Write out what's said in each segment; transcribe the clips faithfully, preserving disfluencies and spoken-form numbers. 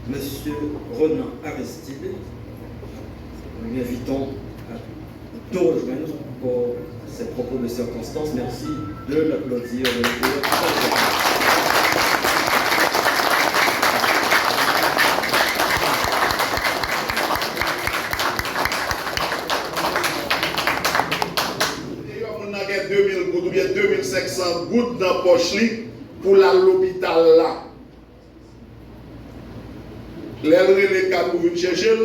Monsieur Renan Aristide. Nous l'invitons à nous rejoindre pour ces propos de circonstance. Merci de l'applaudir, de l'accueillir très chaleureusement. Deyò, moun nan gen de mil goud oubyen de mil senk san goud nan pòch li pou l al lopital la. Lè l rele kad pou vin chèche l,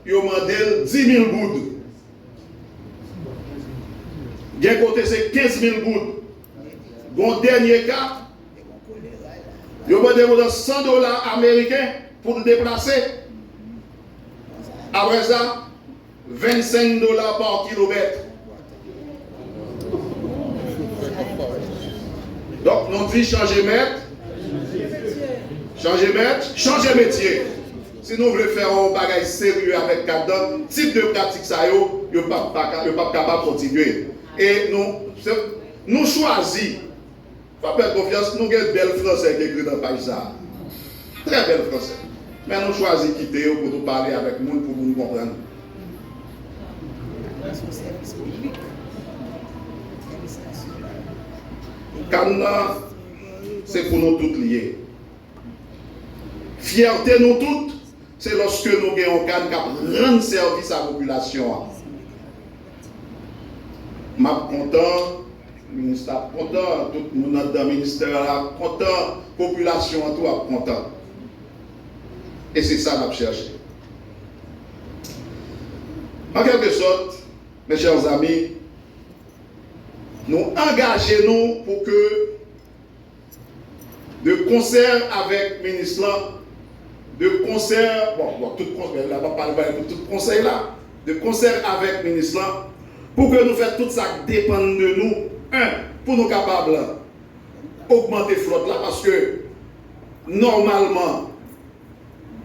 yo mande l di mil goud. Gen kote se kenz mil goud. Gon dènye ka, yo mande m san dola ameriken pou l deplase. Apre sa, vennsenk dola pa kilomèt. Donk, nou di chanje mèt, chanje mèt, chanje metye. Si nou vle fè yon bagay serye avèk kad la, tip de pratik sa yo, yo p ap, pa ka, yo p ap kapab kontinye. E nou, se, nou chwazi Fò fè konfyans, nou gen bèl fransè ki ekri nan paj sa a. Trè bèl fransè. Men nou chwazi kite yo pou nou pale avèk moun, pou moun konprann. Kan nan, se pou nou tout li ye. Fyète nou tout, se lòske nou gen yon kan k ap rann sèvis a popilasyon an. M ap kontan, minis la ap kontan, tout moun anndan ministè a ap kontan, popilasyon an tou ap kontan. E se sa n ap chèche. An kèlke sòt, mes chers amis, nou angaje nou pou ke de konsè avèk minis lan, de konsè, bon, bon, tout konsè, la, m ap pale, pale pou tout konsèy la, de konsè avèk minis lan, pou ke nou fè tout sa k depann de nou, en, pou nou kapab ogmante flòt la, paske, nòmalman,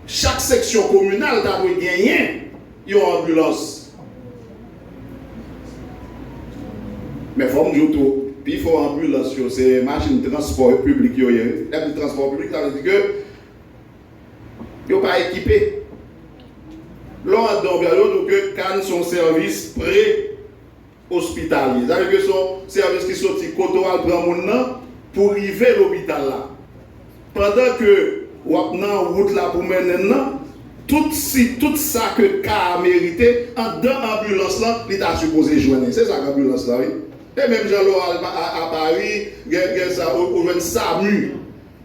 chak seksyon kominal ta dwe genyen yon anbilans. Men fò m di w tou, pifò anbilans yo, se machin transpò piblik yo ye. Lè m di transpò piblik, sa vle di ke yo pa ekipe. Lè w anndan, yo di w ke kan se yon sèvis pre ospitalye. Sa vle di ke se yon sèvis ki soti kote w al pran moun nan pou rive lopital la. Pandan ke w ap nan wout la pou mennen l nan, tout si, tout sa ke ka a merite, anndan anbilans lan, li ta sipoze jwenn li. Se sa k anbilans lan, wi. E menm jan lè w al pa, a, a Pari, gen, gen sa, ou, ou jwenn samu.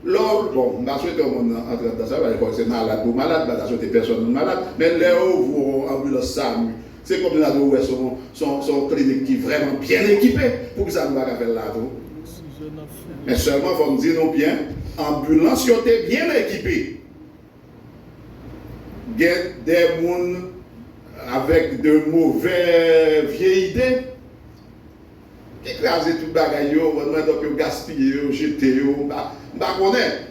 Lè w, bon, m pa swete yon moun nan antre anndan sa, paske fò se malad pou malad, m pa ta swete pèsonn moun malad, men lè yo voye yon anbilans samu, se kòmsi ta dwe wè se yon, se yon, se yon klinik ki vrèman byen ekipe. Poukisa nou pa ka fè l la tou? Men sèlman fò m di nou byen, anbilans yo te byen ekipe. Gen de moun avèk de movè vye ide ki kraze tout bagay yo, mwen, donk yo gaspiye yo, jete yo, m pa, m pa konnen.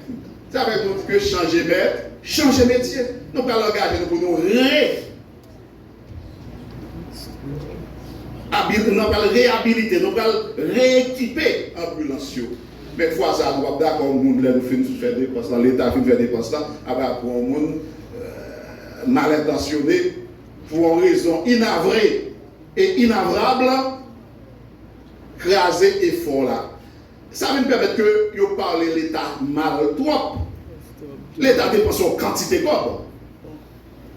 Sa fè nou di ke chanje mèt, chanje metye. Nou pral angaje nou pou nou re-, abil-, nou pral reyabilite, nou pral reekipe anbilans yo. Men fwa sa a, nou p ap dakò yon moun lè nou fin fè depans lan, Leta fin fè depans lan, ap ap pran yon moun, euh, malentansyone, pou yon rezon inavre e inavrab, kraze efò la. Sa vin pèmèt ke yo pale Leta mal twòp. Leta depanse yon kantite kòb.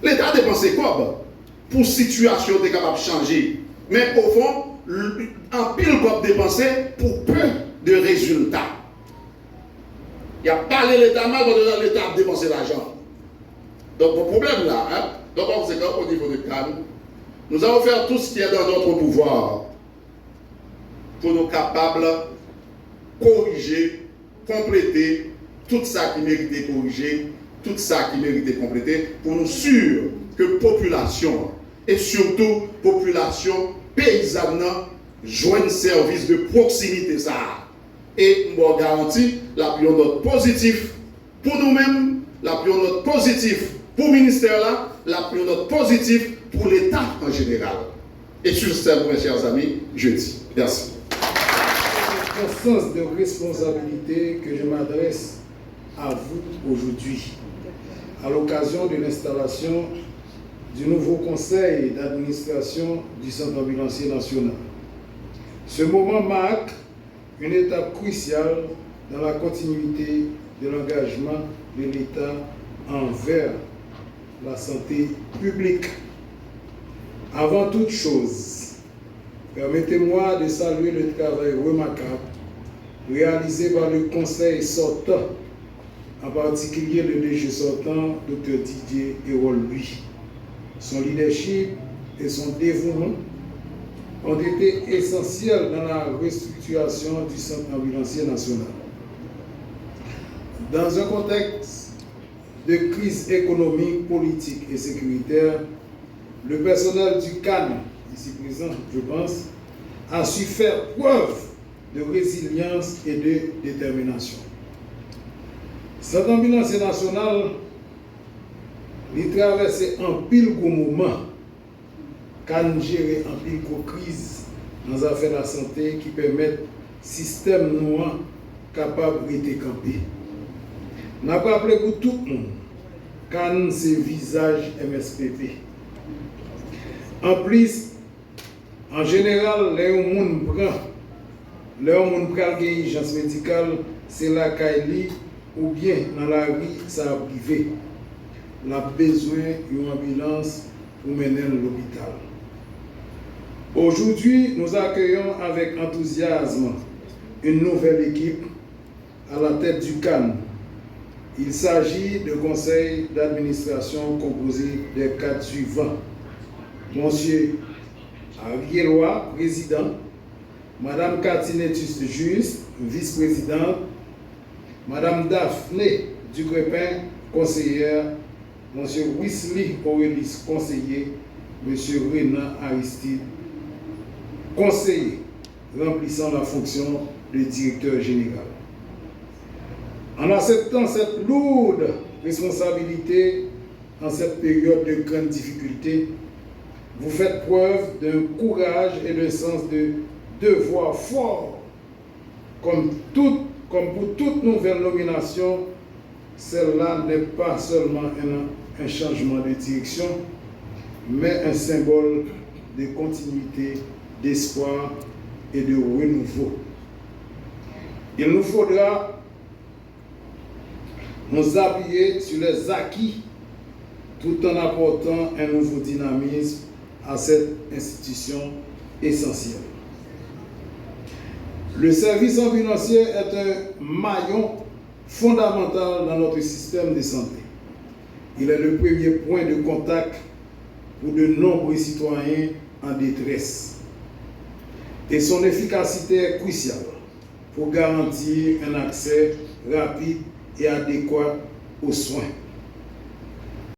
Leta depanse kòb pou sitiyasyon te kapab chanje. Men ofon, l-, anpil kòb depanse pou pe de rezilta. Y ap pale Leta mal pandan Leta ap depanse lajan. Donk, gon pwoblèm la, en. Donk, pa konsekan, o nivo de kan, nous allons faire tout ce qui est dans notre pouvoir pou nou kapab korije, konplete tout sa ki merite korije, tout sa ki merite konplete, pou nou si ke popilasyon an, e sitou popilasyon peyizàn nan, jwenn sèvis de pwoksimite sa a. E m ba w garanti, l ap yon nòt pozitif pou nou menm, l ap yon nòt pozitif pou ministè la, l ap yon nòt pozitif pou Leta an jeneral. Et sur ce, mes chers amis, je dis merci. Dans ce sens de responsabilité que je m'adresse à vous aujourd'hui. à l'occasion de l'installation du nouveau conseil d'administration du Centre Ambulancier National. Ce moment marque une étape cruciale dans la continuité de l'engagement de l'État envers la santé publique. Avant toute chose, permettez-moi de saluer le travail remarquable réalisé par le Conseil sortant, en particulier le D G sortant, Docteur Didier Erol Louis. Son leadership et son dévouement ont été essentiels dans la restructuration du Centre Ambulancier National. Dans un contexte de crise économique, politique et sécuritaire, le personnel du CAN, ici présent, je pense, a su faire preuve de résilience et de détermination. Centre Ambulancier National, li travèse anpil gwo moman. CAN jere anpil gwo kriz nan zafè lasante ki pèmèt sistèm nou an kapab rete kanpe. N ap raple pou tout moun, CAN se vizaj M S P P. Anplis, an jeneral, lè yon moun pran, lè yon moun pral gen ijans medikal, se lakay li oubyen nan lari sa ap rive. L ap bezwen yon anbilans pou mennen l lopital. Aujourd'hui, nous accueillons avec enthousiasme une nouvelle équipe à la tête du CAN. Il s'agit d'un conseil d'administration composé des cadres suivants. Monsieur Ariel Roy, président, Madame Cathy Netus Juste, vice-présidente, Madame Daphné Ducrépin, conseillère, Monsieur Wisly Aurelis, conseiller, Monsieur Renan Aristide, conseiller, remplissant la fonction de directeur général. En acceptant cette lourde responsabilité en cette période de grande difficulté, vous faites preuve d'un courage et d'un sens de devoir fort. Comme tout, comme pour toute nouvelle nomination, celle-là n'est pas seulement un, un changement de direction, mais un symbole de continuité, d'espoir et de renouveau. Il nous faudra nous appuyer sur les acquis tout en apportant un nouveau dynamisme à cette institution essentielle. Le service ambulancier est un maillon fondamental dans notre système de santé. Il est le premier point de contact pour de nombreux citoyens en détresse. Et son efficacité est cruciale pour garantir un accès rapide et adéquat aux soins.